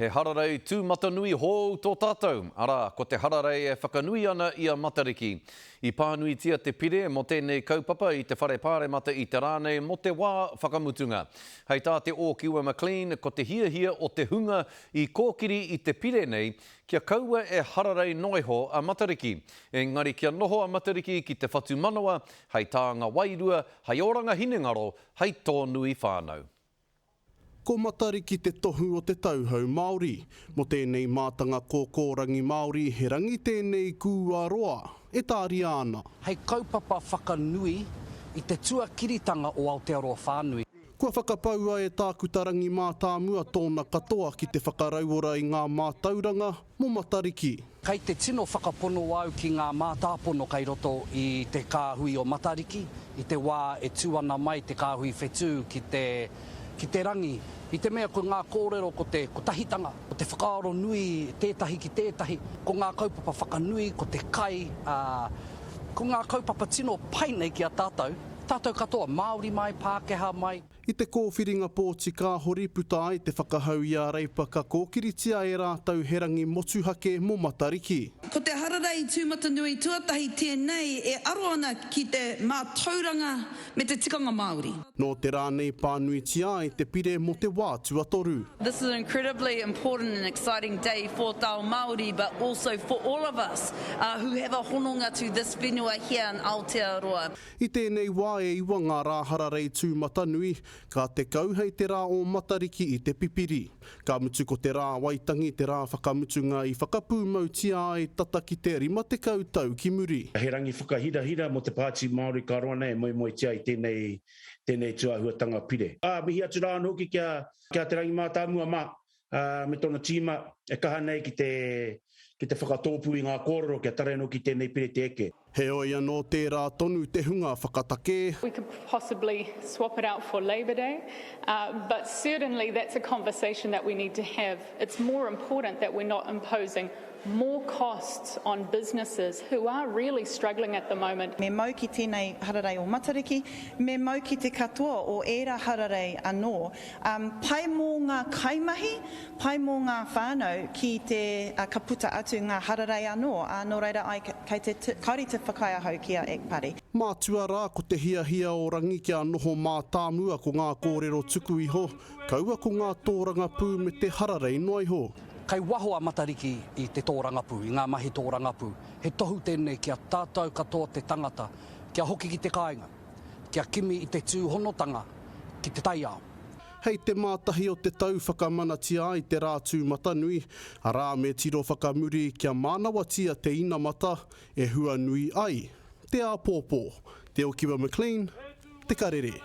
He hararei tūmatanui hou tō tātou, arā, ko te hararei e whakanui ana i a Matariki. I pānuitia te pire mō tēnei kaupapa i te Whare Pāremata i te rā nei mō te wā whakamutunga. Hei tā Te Ōkiwa McLean, ko te hiahia o te hunga i kōkiri i te pire nei kia kaua e hararei noa iho a Matariki, engari kia noho a Matariki ki te whatumanawa hei tānga wairua, hei oranga hinengaro, hei tōnui whānau. Ko Matariki te tohu o te tauhou Māori. Mō tēnei mātanga kōkōrangi Māori, he rangi tēnei kūaroa e tāria ana. Hei kaupapa whakanui i te tuakiritanga o Aotearoa whānui. Kua whakapaua e Tākuta Rangi Mātāmua tōna katoa ki te whakarauora i ngā mātauranga mō Matariki. Kei te tino whakapono au ki ngā mātāpono kei roto i te kāhui o Matariki, i te wā e tū ana mai te kāhui whetū ki te, ki te rangi. I te mea ko ngā kōrero ko te kotahitanga, ko te whakaaro nui tētahi ki tētahi, ko ngā kaupapa whakanui, ko te kai, ā, ko ngā kaupapa tino pai nei ki a tātou, tātou katoa, Māori mai, Pākehā mai. I te kōwhiringa pōti kāhori puta ai te whakahau i a Reipa ka kōkiritia e rātou he rangi motuhake mō Matariki. Ko te hararei tūmatanui tuatahi tēnei e aro ana ki te mātauranga me te tikanga Māori. Nō te rā nei pānuitia ai te pire mō te wā tuatoru. This is an incredibly important and exciting day for te ao Māori but also for all of us who have a hononga to this whenua here in Aotearoa. I tēnei wā e iwa ngā rā hararei tūmatanui, ka 10 hei te rā o Matariki i te Pipiri. Ka mutu ko te rā Waitangi te rā whakamutunga i whakapūmautia ai tata ki te 50 tau ki muri. He rangi whakahirahira mō te Pāti Māori ka roa nei e moemoetia ai tēnei, tēnei tūāhuatanga pire. Ā, mihi atu rā anō hoki ki a, ki a Te Rangi Mātāmua mā, ā, me tōna tīma e kaha nei ki te, ki te whakatōpū i ngā kōrero kia tarai anō ki tēnei pire te eke. Heoi anō tērā tonu te hunga whakatakē. We could possibly swap it out for Labour Day, but certainly that's a conversation that we need to have. It's more important that we're not imposing more costs on businesses who are really struggling at the moment. Me mau ki tēnei hararei o Matariki, me mau ki te katoa o ērā hararei anō. Pai mō ngā kaimahi, pai mō ngā whānau ki te, ka puta atu ngā hararei anō, ā, nō reira ai, kei te, kāore i te whakaae ahau ki a Act Party. Mātua rā ko te hiahia o Rangi kia noho mātāmua ko ngā kōrero tuku iho, kaua ko ngā tōrangapū me te hararei noa iho. Kei waho a Matariki i te tōrangapū, i ngā mahi tōrangapū. He tohu tēnei ki a tātou katoa te tangata, kia hoki ki te kāinga, kia kimi i te tūhonotanga ki te taiao. Hei te mātahi o te tau whakamanatia ai te rā tūmatanui, arā me tiro whakamuri kia mānawatia te inamata e huanui ai te āpōpō. Te Okiwa McLean, Te Karere.